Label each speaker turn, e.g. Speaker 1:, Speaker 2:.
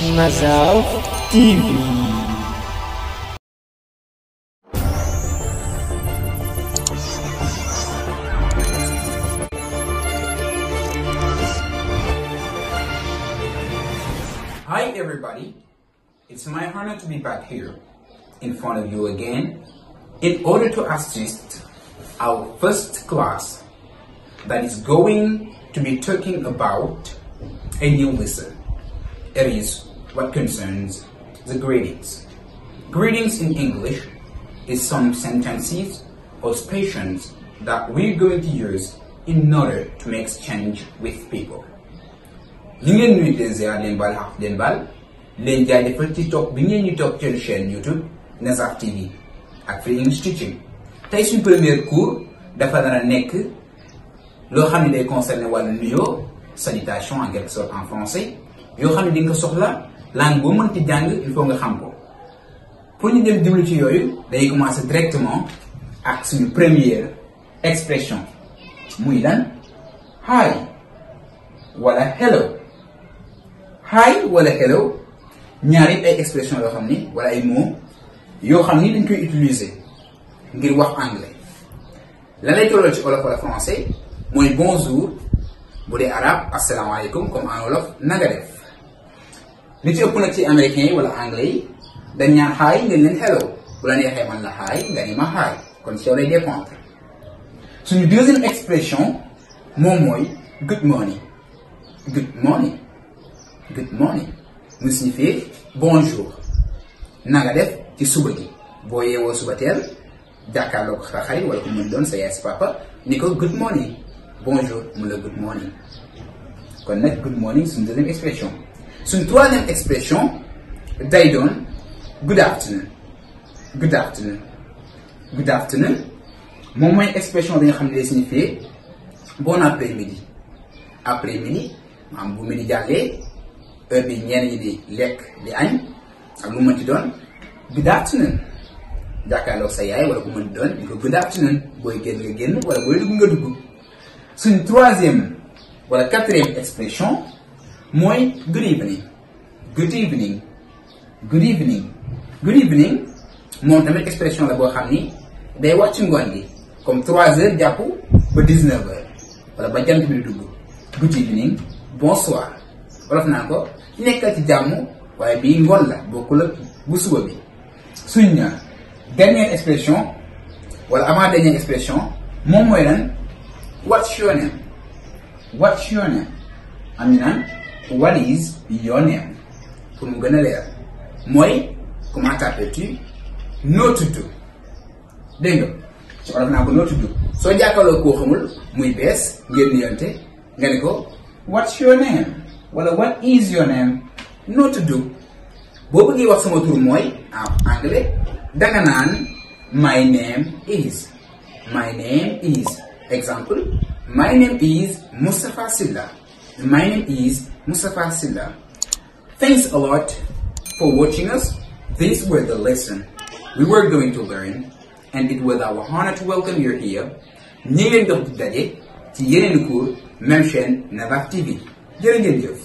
Speaker 1: leuztv.
Speaker 2: Hi everybody, it's my honor to be back here in front of you again in order to assist our first class that is going to be talking about a new lesson. It is what concerns the greetings. Greetings in English is some sentences or expressions that we're going to use in order to make exchange with people. Li ngeen nuy désir leen bal xaq leen bal leen jaajëfal ci topp bi ngeen ñu topp ci chaîne YouTube SALUTATION ak Free English Teaching. Tey suñ premier cours dafa nar a nekk loo xam ne day concerner wàllu nuyoo salutation en quelque sorte en français yoo xam ne di nga ko soxla langue boo mënti jàng il faut nga xam ko. Pour ñu dem jublu ci yooyu day commencer directement ak suñu première expression muy lan hi wala hello. Hi wala hello ñaari ay expression yoo xam ni wala ay mots yoo xam ni dañ koy utiliser ngir wax anglais la lay tollool ci wolof wala français mooy bonjour bu dee arabe asalaamaaleykum comme en wolof nanga def li ci ëpp nag ci américains yi wala anglais yi dañ ñaan hi ngeen leen hello bu la neexee man la hi nga ni ma hi kon ci yow lay dépendre. Suñu deuxième expression moom mooy good morning. Good morning. Good morning mu signifie bonjour nanga def ci suba gi boo yeewoo suba teel jàkkaarloo ko sa xarit wala ko mën doon sa yaay sa papa ni ko good morning bonjour mu la good morning. Kon nag good morning suñu deuxième expression. Suñu troisième expression day doon good afternoon. Good afternoon. Good afternoon moom mooy expression bi nga xam ne day signifier bon après-midi. Après-midi maanaam bu midi jàllee heure bi ñenn ñi di lekk di añ ak lu mën ci doon good afternoon jàkkaarloog sa yaay wala ku mën ci doon di ko good afternoon booy génn nga génn wala booy dugg nga dugg. Suñ troisième wala quatrième expression mooy good evening. Good evening. Good evening. Good evening moom tamit expression la boo xam ni day wax ci ngoon gi comme 3 heures jàpp ba 19 heures wala ba jant bi di dugg. Good evening bonsoir wolof naa ko nekkal ci jàmm waaye bii ngoon la bokkul ak bu suba bi. Suñ dernière expression wala avant dernière expression moom mooy lan what's your name. What's your name am ñu naan what is your name pour mu gën a leer mooy comment t'appelles-tu noo tudd dégg nga ci wolof naa ko noo tudd soo jàkkaarloo koo xamul muy bees ngeen nuyante nga ne ko what's your name wala what is your name noo tudd. boo bëggee wax sama tur mooy en anglais danga naan my name is. My name is. Example, my name is Moustapha Sylla. My name is Moustapha Sylla. Thanks a lot for watching us. These were the lesson we were going to learn, and it was our honor to welcome you here. Ñu ngi leen dox di daje ci yeneen cours même chaîne SALUTATION. Jërë ngeen jëf.